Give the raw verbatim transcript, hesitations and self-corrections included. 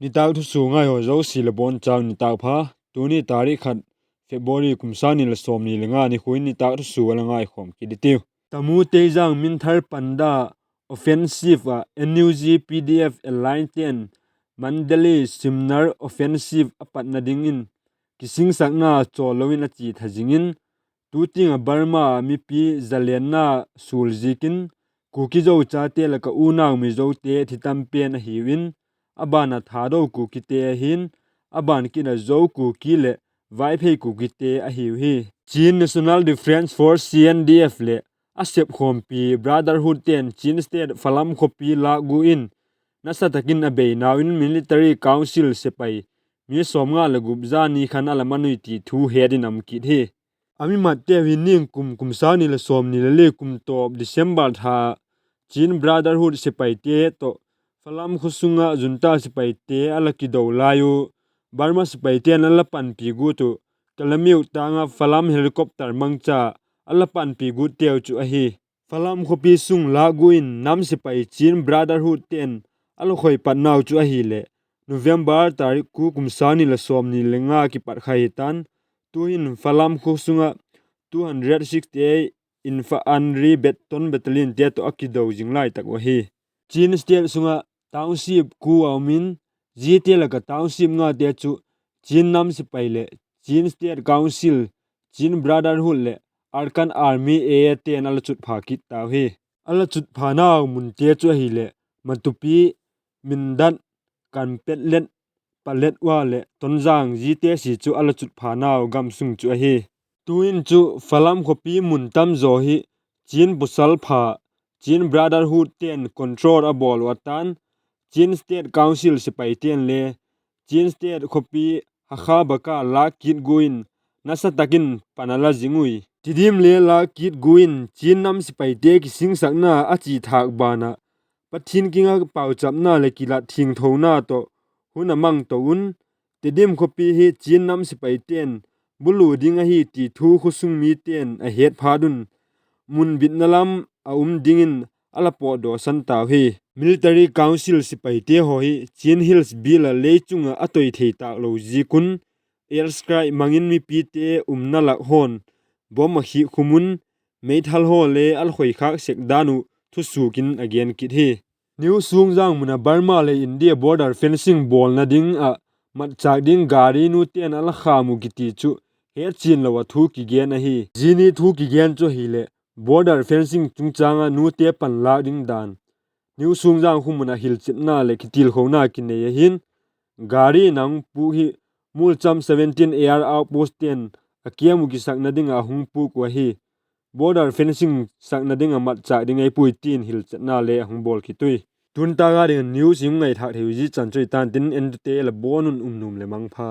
Nitâk thusua ngai haw zosia le bawn chau nitâk pha. Tuni tarik khat February kum sâng ni le sawmni le nga nikhua in nitâk thusua la ngaikhawm kit i tiu. Tamu Teizang Minthar Panda offensive ah N U G P D F alliancete'n Mandalay Simnar offensive a patna dingin kisingsakna chawl lo in a chi tha zing in, tu tiang ah Burma mipi zalenna sual ziakin Kuki Zo chate lak ah unau Mizote thi tam pen ahiu in, a ban ah Thado Kukite ahi'n, a ban kit ah Zo Kuki leh Vaiphei Kukite ahiu hi. Chin National Defence Force, C N D F leh a sepkhawmpi Brotherhoodte'n Chin State Falam khawpi lâk gua in nasa tak in a beinau in military council sepai mi sawmnga leh gup zani khan a la man ui ti thu het in a um kit hi. A mi matteu hi ningkum kum sâng ni leh sawmni le li kum tawp December tha Chin Brotherhood sepaite tawh Falam khaw sung ah junta sepaite a la kido lai u Burma sepaite'n a la panpi gut uh Kalamiuk tâng ah Falam helicopter mangcha a la panpi gutteu chu ahi. Falam khawpi sung lâk gua in nam sepai Chin Brotherhoodte'n a la khoi patnau chu ahileh November tarik kua kum sâng ni leh sawmni le nga kipat kha hi ta'n, tu'hin Falam khaw sung ah two hundred sixty-eight Infantry Baton battalionte tawh a kido zing lai tak uh ahi. Chin State sung ah township kua a um in, ziate lak ah township ngate chu Chin nam sepai leh Chin State Council, Chin Brotherhood leh Arakan Army, A A te'n a la chutpha kit tau hi. A la chutphanau munte chu ahileh Matupi, Mindat, Kanpetlet, Paletwa leh Tonzang, ziate si chu a la chutphanau gam sung chu ahi. Tu'hin chu Falam khawpi mun tam zaw hi Chin pawsal pha, Chin Brotherhoodte'n control a bawl uh a ta'n, Chin State Council sepaite'n le Chin State khawpi Hakha Baka lâk kit gua in nasa tak in pan a la zing ui. Tedim le lâk kit gua in Chin nam sepaite kisingsakna a chi thâk ban ah Pathian kiang ah pauchapna leh kilat thiangthona tawh hun a mang to un, Tedim khawpi hi Chin nam sepaite'n bulu ding ahi ti thu khaw sung mite'n a het phat un, mun bitna lam a um dingin a la pawtdawsan tau hi. Military Council sepaite haw hi Chin Hills Bial ah lei chung ah a toi thei tâk lo ziak un, airstrike mang in mipite umna lak haw'n bomb a khiak khum un, meithal haw le a la khoikhâk sek dan uh thusuak in a gen kit hi. New Sungzang mun ah Burma leh India border fencing bawlna ding ah matchâk ding gari nute'n a la kham uh kiti chu hetchian lo ah thu kigen ahi. Zia ni thu kigen chu ahileh border fencing chungchâng ah nute panlâk ding dan New Sungzang khawmun ah hilchetna leh kitilkhona kinei ahi'n, gari in a hung pûk hi Mulcham seventeen Air Outpostte'n a kiam uh kisakna ding ah a hung pûk uh ahi. Border fencing sakna ding ah matchâk ding ahi puai tin hilchetna le a hung bawl kit ui. Tun tak a ding ah news i hung ngaithâk thei uh zia chan chu i ta'n tin, entute la bawn un um nuam leh mangpha.